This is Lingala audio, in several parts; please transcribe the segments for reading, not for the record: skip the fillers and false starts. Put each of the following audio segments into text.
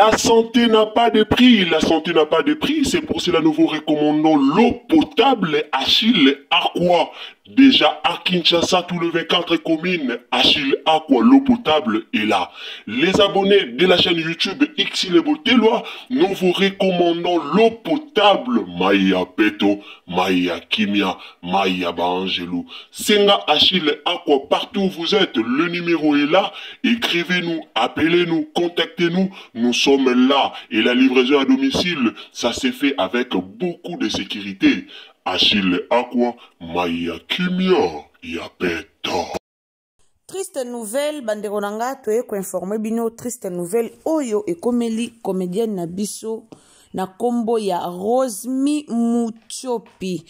La santé n'a pas de prix, la santé n'a pas de prix, c'est pour cela nous vous recommandons l'eau potable Achille Aqua. Déjà à Kinshasa, tous les 24 communes, Achille Aqua, l'eau potable est là. Les abonnés de la chaîne YouTube Xile Boteloi, nous vous recommandons l'eau potable Maya Peto, Maya Kimia, Maya Baangelou. Senga Achille Aqua, partout où vous êtes, le numéro est là. Écrivez-nous, appelez-nous, contactez-nous. Nous sommes là. Et la livraison à domicile, ça s'est fait avec beaucoup de sécurité. Achille Aqua, Maya Kimia, Yapeto. Triste nouvelle bandeko na nga toye koinforme bino triste nouvelle oyo ekomeli comédienne na biso na nkombo ya Rosemi Mutiopi.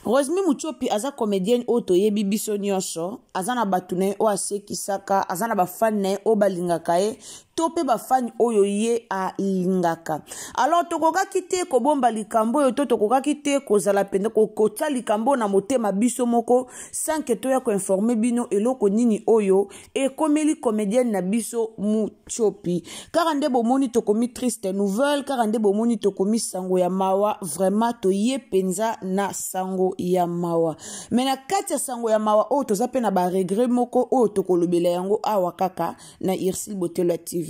Rosemi Mutiopi aza comédienne oyo toyebi biso nyonso, aza na bato na ye oyo asekisaka, aza na bafani na ye oyo balingaka ye to mpe bafani oyo ye alingaka. Alors tokokaki te kobomba likambo oyo to tokokaki te kozala mpenza kotia likambo na motema biso moko sans que toya koinforme bino eloko nini oyo ekomeli comédienne na biso Mutiopi. Kaka nde bomoni tokomi triste nouvelle, kaka nde bomoni tokomi sango ya mawa, vraiment toye mpenza na sango ya mawa. Mais na kati ya sango ya mawa oyo toza mpe na ba regret moko oyo tokolobela yango awa kaka na Ursule Botelwa TV.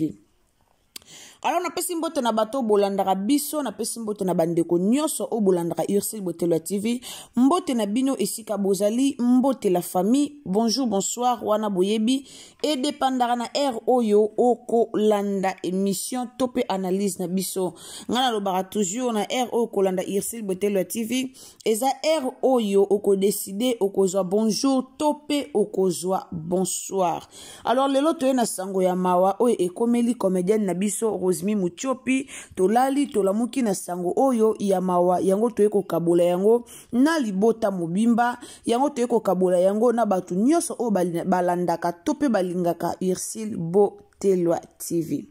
Alors napesi mbote na bato oyo bolandaka biso, napesi mbote na bandeko nyonso oyo bolandaka Ursule Botelwa TV. Mbote na bino esika bozali, mbote la famille, bonjour, bonsoir, wana boyebi edepandaka na heure oyo okolanda émission to pe analyse na biso. Nga nalobaka toujours na heure oyo okolanda Ursule Botelwa TV, eza heure oyo okodeside okozwa bonjour to pe okozwa bonsoir. Alors lelo toye na sango ya mawa oyo ekomeli comédienne na biso Rosemi Mutiopi. Tolali tolamuki na sango oyo ya mawa, yango toye kokabola yango na libota mobimba, yango toye kokabola yango na bato nyonso oyo balandaka to pe balingaka Ursule Botelwa TV.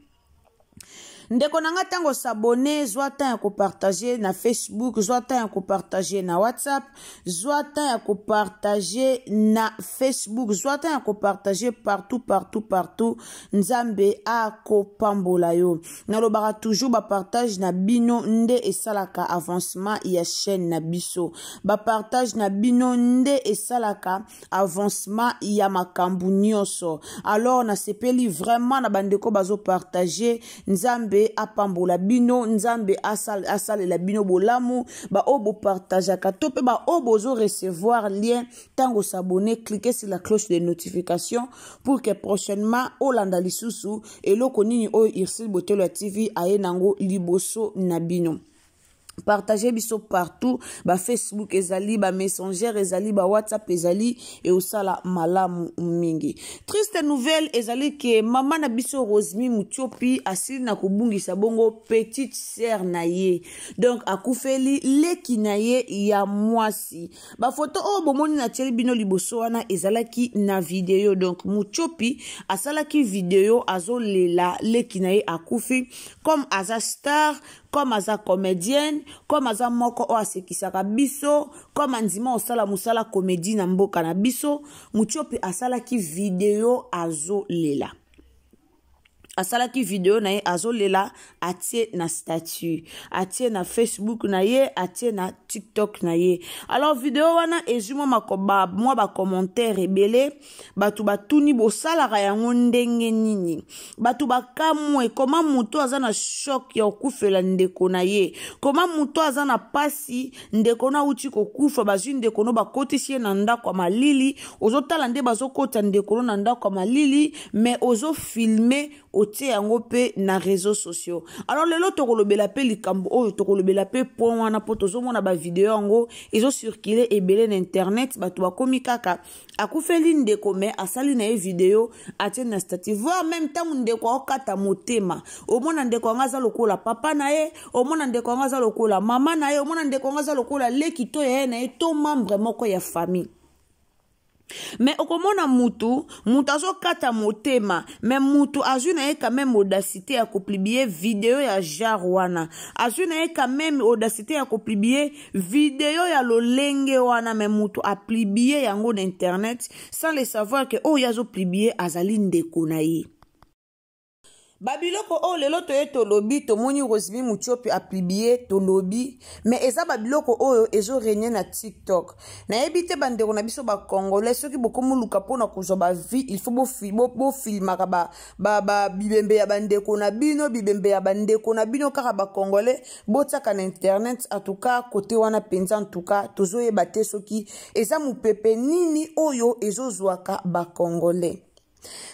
Ndeko na nga, ntango s'abonner, zwa temps ya kopartage na Facebook, zwa temps ya kopartage na WhatsApp, zwa temps ya kopartage na Facebook, zwa temps ya kopartage partout, partout, partout. Nzambe akopambola yo. Nalobaka toujours bapartage na bino nde esalaka avancement ya chaîne na biso, bapartage na bino nde esalaka avancement ya makambo nyonso. Alors nasepeli vraiment na bandeko bazopartage. Nzambe apambola bino, Nzambe asalela bino bolamu. Baoyo bopartageaka to mpe baoyo bozo recevoir lien, ntango s'abonner, cliquez sur la cloche de notification pour que prochainement olanda lisusu eloko nini oyo Ursule Botelwa TV aye nango liboso na bino. Partagez biso partout, ba Facebook ezali, ba Messenger ezali, ba WhatsApp ezali, e osala malamu mingi. Triste nouvelle ezali ke mama na biso Rosemi Mutiopi asili na kobungisa bongo petite sœur na ye. Donc akufeli leki na ye ya mwasi. Ba photo oyo bomoni na tieli bino liboso wana ezalaki na video. Donc Mutiopi asalaki video azolela leki na ye akufi, comme aza star, comme aza comédienne, comme aza moko oyo asekisaka biso, comme andima osala mosala comédie na mboka na biso. Mutiopi asalaki video azolela, asalaki video na ye azolela, atie na statut, atie na Facebook na ye, atie na TikTok na ye. Alors video wana ezwi mwa bacommentaire ebele. Bato batuni bosalaka yango ndenge nini, bato bakamwe koma moto aza na choc ya kokufela ndeko na ye, koma moto aza na pasi, ndeko no awuti kokufa, bazwi ndeko no bakotisi ye na ndako ya malili, ozotala nde bazokota ndeko no na ndako ya malili, mais ozofilme otie yango mpe na réseaux sociaux. Alors lelo tokolobela mpe likambo oyo, tokolobela mpe point wana, mpo tozomona ba video yango ezocircule ebele na internet. Bato bakomi kaka akufeli ndeko, mais asali na ye video atie na statut, voire même ntango ndeko aokata motema, omona ndeko yango aza lokola papa na ye, omona ndeko yango aza lokola mama na ye, omona ndeko yango aza lokola leki to yaya na ye to membre moko ya famille. Mais okomona mutu azokata motema, mais mutu azwi na ye quand même audacité ya kopublier video ya genre wana, azwi na ye quand même audacité ya kopublier video ya lolenge wana, mais mutu apublier yango na internet sans le savoir que oyo azopublier azali ndeko na ye. Babiloko oyo lelo toye tolobi, tomoni Rosemy Mutshiopi apublie, tolobi, mais eza babiloko oyo ezo régner na TikTok. Nayebi te bandeko na biso ba Congolais, soki bokomoluka mpona kozwa ba vie, il faut bofilmaka ba, ba, ba bibembe ya bandeko na bino, bibembe ya bandeko na bino kaka ba Congolais botiaka na internet. En tout cas kote wana mpenza, en tout cas tozoyeba te soki eza mopepe nini oyo ezozwaka ba Congolais.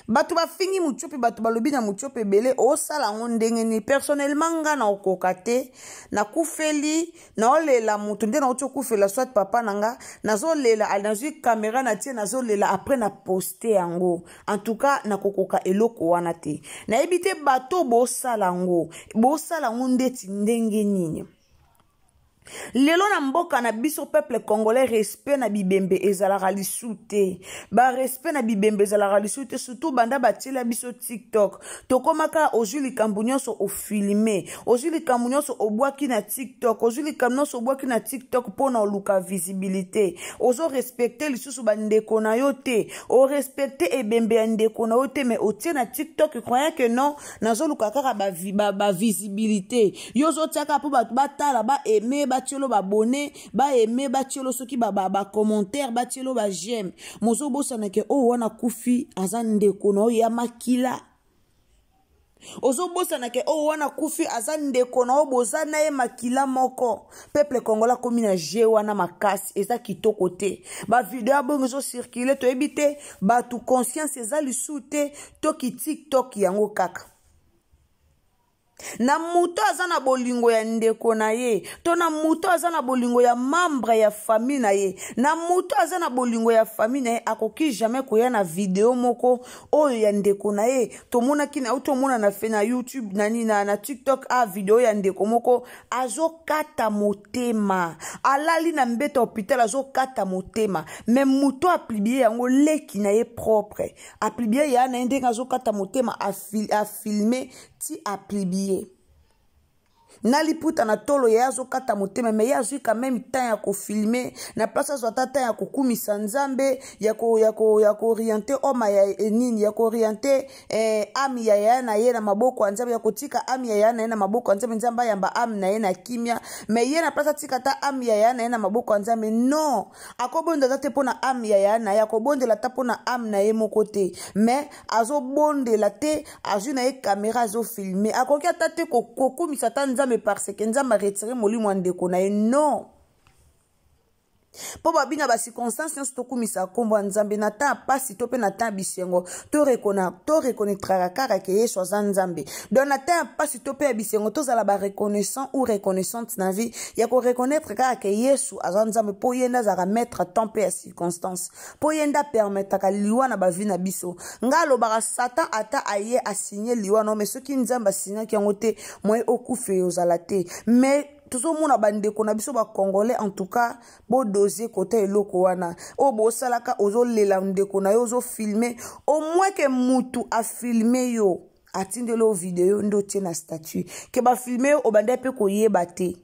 Bato bafingi Mutshiopi, bato balobi na Mutshiopi ebele, osala yango ndenge nini? Personnellement nga na okoka te, nakufeli, naolela moto nde nauti okufela, soit papa na nga, nazolela, nazwi kamera na tie, nazolela, après na poste yango. En tout cas nakokoka eloko wana te. Nayebi te bato bosala yango, bosala yango ndeti ndenge nini? Lelo na mboka na biso peuple congolais, respect na bibembe ezalaka lisu te, barespect na bibembe ezalaka lisu te, surtout banda batiela biso TikTok. Tokomaka ozwi likambo nyonso ofilme, ozwi likambo nyonso obwaki na TikTok, ozwi likambo nyonso obwaki na TikTok mpona oluka visibilité. Ozorespecte lisusu bandeko na yo te, orespecte ebembe ya ndeko na yo te, mais otie na TikTok croyant que non, nazoluka kaka bavisibilité. Ba yo ozotiaka mpo bato batala, baeme, batielo babone, baeme, batielo soki bacommentaire, ba batielo bajeme. Mozobosana ke oyo wana kufi aza ndeko na oyo ya makila. Ozobosana ke oyo wana kufi aza ndeko na oyo boza na ye makila moko. Peuple congolais akomi na je wana makasi, eza kitoko te. Bavideo ya bongo ezocircule, toyebi te bato conscience eza lisusu te, toki TikTok yango kaka na moto aza na bolingo ya ndeko na ye, to na moto aza na bolingo ya membre ya famille na ye, na moto aza na bolingo ya famille na ye, akoki jamais koya na video moko oyo ya ndeko na ye. Tomonaki na tomona na fe na YouTube nani na TikTok a video ya ndeko moko azokata motema, alali na mbeto ya hôpital, azokata motema, mais moto apublie yango leki na ye propre, apublie ya na ye ndenge azokata motema, afilme ti apublie na liputa na tolo ye azokata motema, mais ye azwi quand même temps ya kofilme na place azwa ata temps ya kokumisa Nzambe, ya kooriente oma ya nini, ya kooriente âme ya yaya na ye na maboko ya Nzambe, ya kotika âme ya yaya na ye na maboko ya Nzambe, Nzambe ayamba âme na ye na kimia. Mais ye na place atika ata âme ya yaya na ye na maboko ya Nzambe, non, akobondela ata te mpo na âme ya yaya na ye, akobondela ata mpo na âme na ye moko te, mais azobondela te, azwi na ye kamera, azofilme. Akoki ata te kokumisa ata Nzambe parce que Nzambe aretire molimo ya ndeko na ye, non, mpo babi na bacirconstance nyonso tokumisa nkombo ya Nzambe. Na temps ya pasi to mpe na temps ya bisengo, toreconnaîtraka kaka ke Yesu aza Nzambe. Donc na temps ya pasi to mpe ya bisengo, tozala bareconnaissant ou reconnaissante na vie ya koreconnaître kaka ke Yesu aza Nzambe, mpo ye nde azalaka maître temps mpe ya circonstance, mpo ye nde apermetaka liwa na bavie na biso. Ngai alobaka, Satan ata aye asigne liwa no, mais soki Nzambe asignaki yango te, moye okufa ozala te. Mais tozomona bandeko na biso bacongolais, en tout cas bodose kota eloko wana oyo bosalaka. Ozolela ndeko na yo, ozofilme, au moins ke mutu afilme yo, atindeli yo video nde otie na statut ke bafilme yo, obanda mpe koyeba te.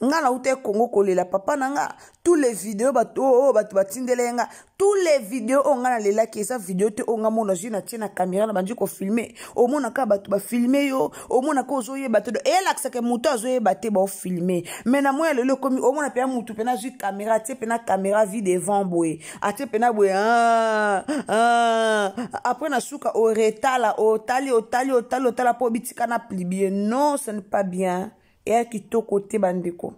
Nga nauta Kongo kolela papa na nga, tous les vidéos bato oyo bato batindela ye nga, tous les vidéos oyo nga nalelaki, eza video te oyo nga mona zwi na tie na caméra na bandi kofilme. Omonaka bato bafilme yo, omonaka ozoyeba te, eyelakisaka moto azoyeba te baofilme. Mais na moya lelo ekomi, omona mpena motu mpena azwi caméra, atie mpena caméra vie devant boye, atie mpena boye, ah, ah. Après na suka oretala, otali, otali, otali, otala mpo obitika na publie. Non, ce n'est pas bien, eya kitoko te bandeko,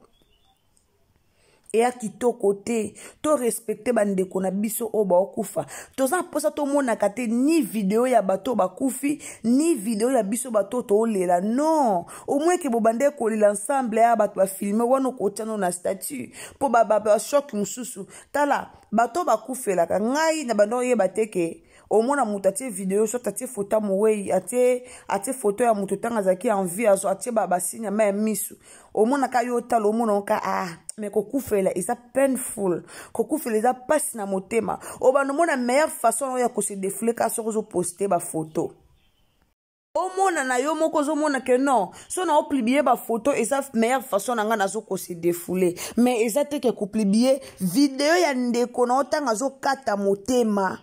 eya kitoko te. Torespecte bandeko na biso oyo baokufa. Toza mposa tomonaka te ni video ya bato oyo bakufi, ni video ya biso bato oyo toolela. Non, au moins ke bobanda kolela ensemble ya bato bafilme wana, okotiano na statut mpo bachoc mosusu. Tala bato bakufelaka, ngai na banda oyeba te ke omona moto atie video, soit atie foto ya mowei, atie foto ya moto ntango azalaki en vie, azo atie basigne ya mai ya misu. Omonaka yo otala, omona oka, ah, mais kokufela eza painful, kokufela eza mpasi na motema. Obanda omona meilleure façon oyo ya kose défouler kaka soki ozoposte bafoto. Omona na yo moko, ozomona ke non, so na opublie bafoto eza meilleure façon na ngai nazokose défouler, mais eza te ke kopublie video ya ndeko na yo ntango azokata motema.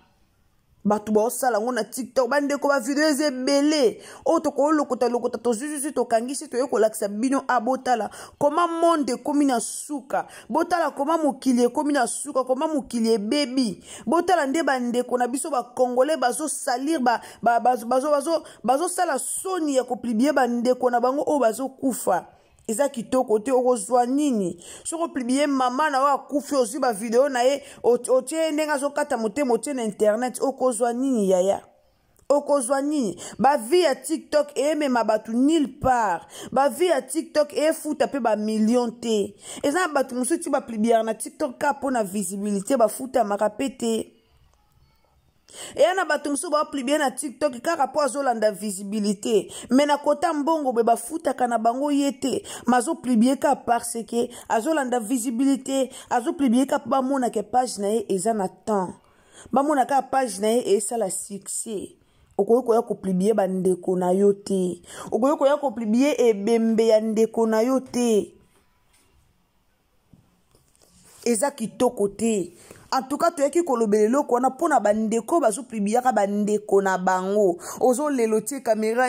Bato baosala yango na TikTok, bandeko, bavideo eza ebele oyo tokolokota lokota, tozwizwizwi, tokangisi, toye kolakisa bino. A botala koma monde ekomi na suka, botala koma mokili ekomi na suka, koma mokili ebebi. Botala nde bandeko na biso bacongolais bazosalir, bazosala soni ya kopublie bandeko na bango oyo bazokufa. Eza kitoko te. Okozwa nini soki opublie mama na oyo akufi, ozwi bavideo na ye, otie ye ndenge azokata motema, otie na internet? Okozwa nini, yaya? Okozwa nini? Bavues ya TikTok eyemema bato nulle part. Bavues ya TikTok efuta mpe bamillion te. Eza na bato mosusu ti bapubliaka na TikTok kaka mpo na visibilité, bafutamaka mpe te. Eya na bato mosusu bapublie na TikTok kaka mpo azolanda visibilité, mais na kota mbongo boye bafutaka na bango ye te. Ma azopublie kaka parce que azolanda visibilité, azopublie kaka mpo bamonaka page na ye eza na temps, bamona kaka page na ye esala succès. Okoki koya kopublie bandeko na yo te, okoki koya kopublie ebembe ya ndeko na yo te. Eza kitoko te. En tout cas, toyaki kolobela eloko wana mpona bandeko bazopubliaka bandeko na bango. Ozolela, otie caméra,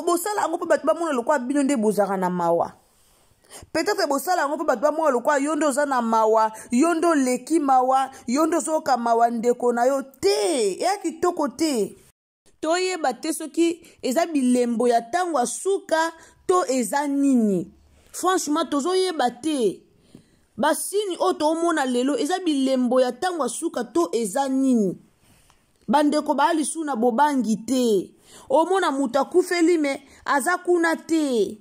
bosala yango mpo bato bamona lokola bino nde bozalaka na mawa. Peut-être bosala yango mpo bato bamona lokola yo nde oza na mawa, yo nde oleki mawa, yo nde ozoyoka mawa ndeko na yo te. Eya kitoko te. Toyeba te soki eza bilembo ya ntango ya suka to eza nini. Franchement, tozoyeba te basignes oyo toomona lelo eza bilembo ya ntango ya suka to eza nini. Bandeko baya lisusu na bobangi te. Omona moto akufeli, mais aza kuna te.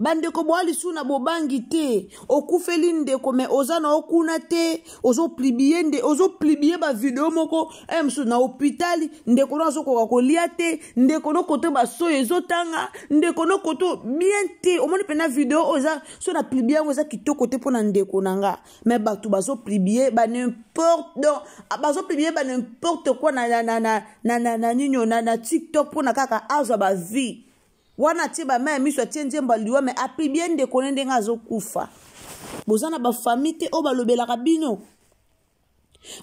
Bandeko boya lisusu na bobangi te. Okufeli ndeko, mais oza na okuna te, ozopublie nde, ozopublie bavideo moko e mosusu na hôpital, ndeko no azokoka kolia te, ndeko no koto basoyo ezotanga, ndeko no koto bien te. Omoni mpena video oyo eza so na publie yango, eza kitoko te mpo na ndeko na nga. Mais bato bazopublie ba n'importe, donc bazopublie ba n'importe quoi na nini, na TikTok, mpona kaka azwa bavues wana. Atie bama ya miso, atie nzembo aliwa, mais apublie ndeko ne ndenge azokufa. Boza na bafamille te oyo balobelaka bino?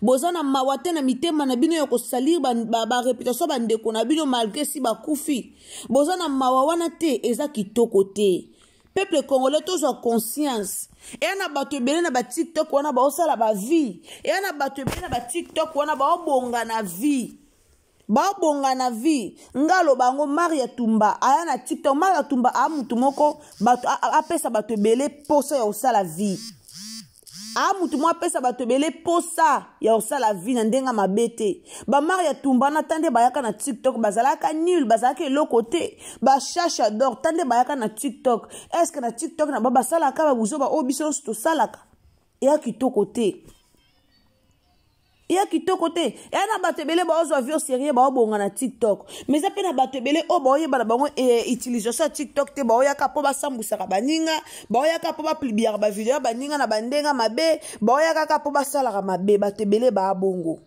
Boza na mawa te na mitema na bino ya kosalir baréputation ba bandeko na bino malgré si bakufi? Boza na mawa wana te? Eza kitoko te. Peuple congolais, tozwa conscience. Eya na bato ebele na baTikTok wana baosala bavues, eya na bato ebele na baTikTok wana baobonga na vie, baobonga na vie. Nga aloba yango, Maria Tumba aya na TikTok. Maria Tumba aa mutu moko bato apesa bato ebele posa ya kosala vie. Aa mutu moko apesa bato ebele posa ya kosala vie na ndenge mabe te. Bamaria Tumba na ta nde bayaka na TikTok, bazalaka nul, bazalaka eloko te. Bashasha dor ta nde bayaka na TikTok, est-ce na TikTok na ba basalaka babuzoba oyo biso nyonso tosalaka? Eya kitoko te, eya kitoko te. Eya na bato ebele baozwa vie au sérieux, baobonga na TikTok, mais eza mpe na bato ebele oyo baoyeba na bango utilisation ya TikTok te. Baoyaka mpo basambwisaka baninga, baoyaka mpo bapubliaka bavideo ya baninga na bandenge mabe, baoyaka kaka mpo basalaka mabe. Bato ebele baabongo.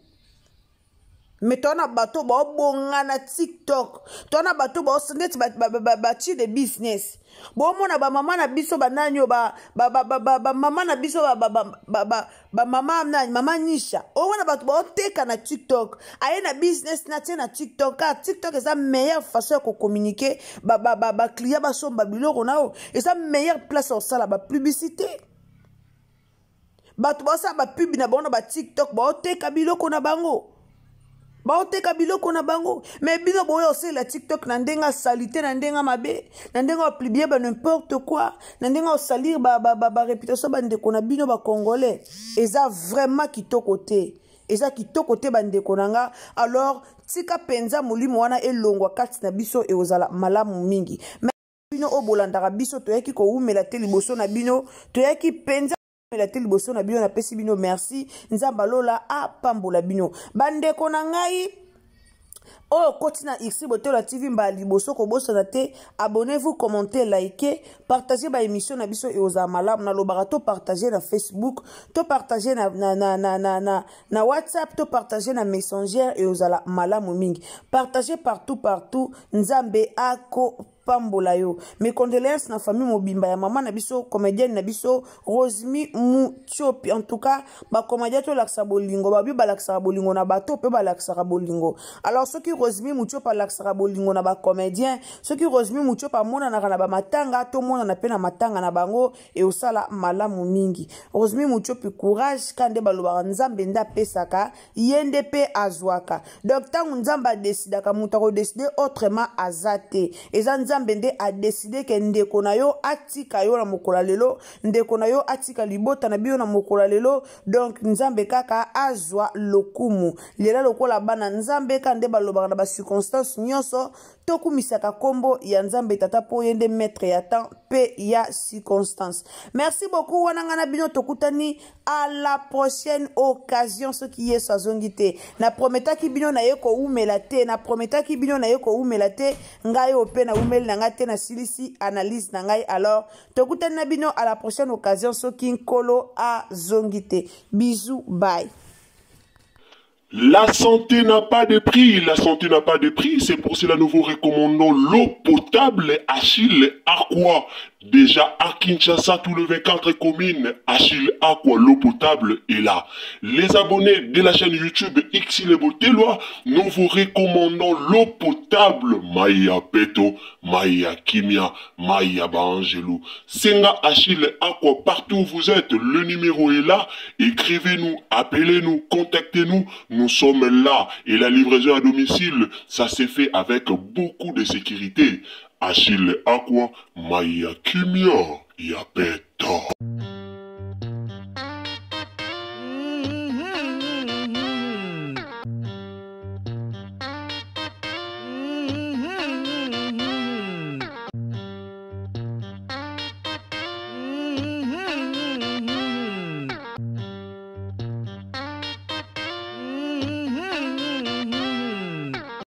Mais toa na bato baobonga na TikTok, toa na bato neti batie de business. Bomona bamama na biso, banani oyo, bamama na biso, bamama nani, mama Nisha. Omona bato baoteka na TikTok, aye na business na tie na TikTok. Kaka TikTok eza meilleure façon ya kocommuniquer, baclient basomba biloko na yo. Eza meilleure place ya kosala bapublicité. Bato basala bapub na bango na baTikTok, baoteka biloko na bango, baoteka biloko na bango. Mais bino boyo osalela TikTok na ndenge asali te, na ndenge mabe, na ndenge opublie ba n'importe quoi, na ndenge osalir baréputation ba, ba, bandeko na bino bacongolais, eza vraiment kitoko te, eza kitoko te, bandeko na nga. Alors tika mpenza molimo wana elongwa kati na biso, ekozala malamu mingi. Bino oyo bolandaka biso, toyaki kowumela te liboso na bino, toyaki mpenza mela te liboso na bino. Napesi bino merci. Nzambe alola apambola bino, bandeko na ngai. Oyo okoti na Irsi Botola TV mbala liboso, kobosana te, abonnez-vous, commentez, likez, partagez ba émission na biso eozala malamu. Nalobaka to partager na Facebook, to partager na, na, na, na, na, na, na WhatsApp, to partager na Messenger, eozala malamu mingi. Partagez partout partout, Nzambe ako pambola yo. Mes condoléances na famille mobimba ya mama na biso, comédienne na biso Rosemi Mutiopi. En tout cas, ba comédien tolakisa bolingo, babi balakisaka bolingo na bato mpe balakisaka bolingo. Alors soki Rosemi Mutiopi alakisaka bolingo na ba comédien, soki Rosemi Mutiopi amonanaka na bamatanga, tomonana mpe na matanga na bango, eosala malamu mingi. Rosemi Mutiopi, courage, ka nde balobaka Nzambe nde apesaka, ye nde mpe azwaka. Donc ntango Nzambe adesidaka, moto akodeside autrement aza te. Eza Nzambe nde adeside ke ndeko na yo atika yo na mokolo ya lelo, ndeko na yo atika libota na bino na mokolo ya lelo. Donc Nzambe kaka azwa lokumu. Lela lokola bana Nzambe, ka nde balobaka na bacirconstance nyonso, tokumisaka nkombo ya Nzambe Tata, mpo ye nde maître ya temps mpe ya circonstance. Merci beaucoup. Wana ngai na bino tokutani à la prochaine occasion, soki Yesu azongi te. Naprometaki bino na ye kowumela te, naprometaki bino na ye kowumela te. Ngai oyo mpe nawumeli na ngai te, nasilisi analyse na ngai. Alors tokutani na bino à la prochaine occasion, soki Nkolo azongi te. Bisous, bye. La santé n'a pas de prix, la santé n'a pas de prix, c'est pour cela nous vous recommandons l'eau potable Achille Aqua. Déjà à Kinshasa, tout le 24 communes, Achille Aqua, l'eau potable est là. Les abonnés de la chaîne YouTube Xile Boteloi, nous vous recommandons l'eau potable Maya Peto, Maya Kimia, Maya Baangelou. Senga Achille Aqua, partout où vous êtes, le numéro est là. Écrivez-nous, appelez-nous, contactez-nous. Nous sommes là. Et la livraison à domicile, ça s'est fait avec beaucoup de sécurité. Achille Aqua, Maya Kimia, Yapeto.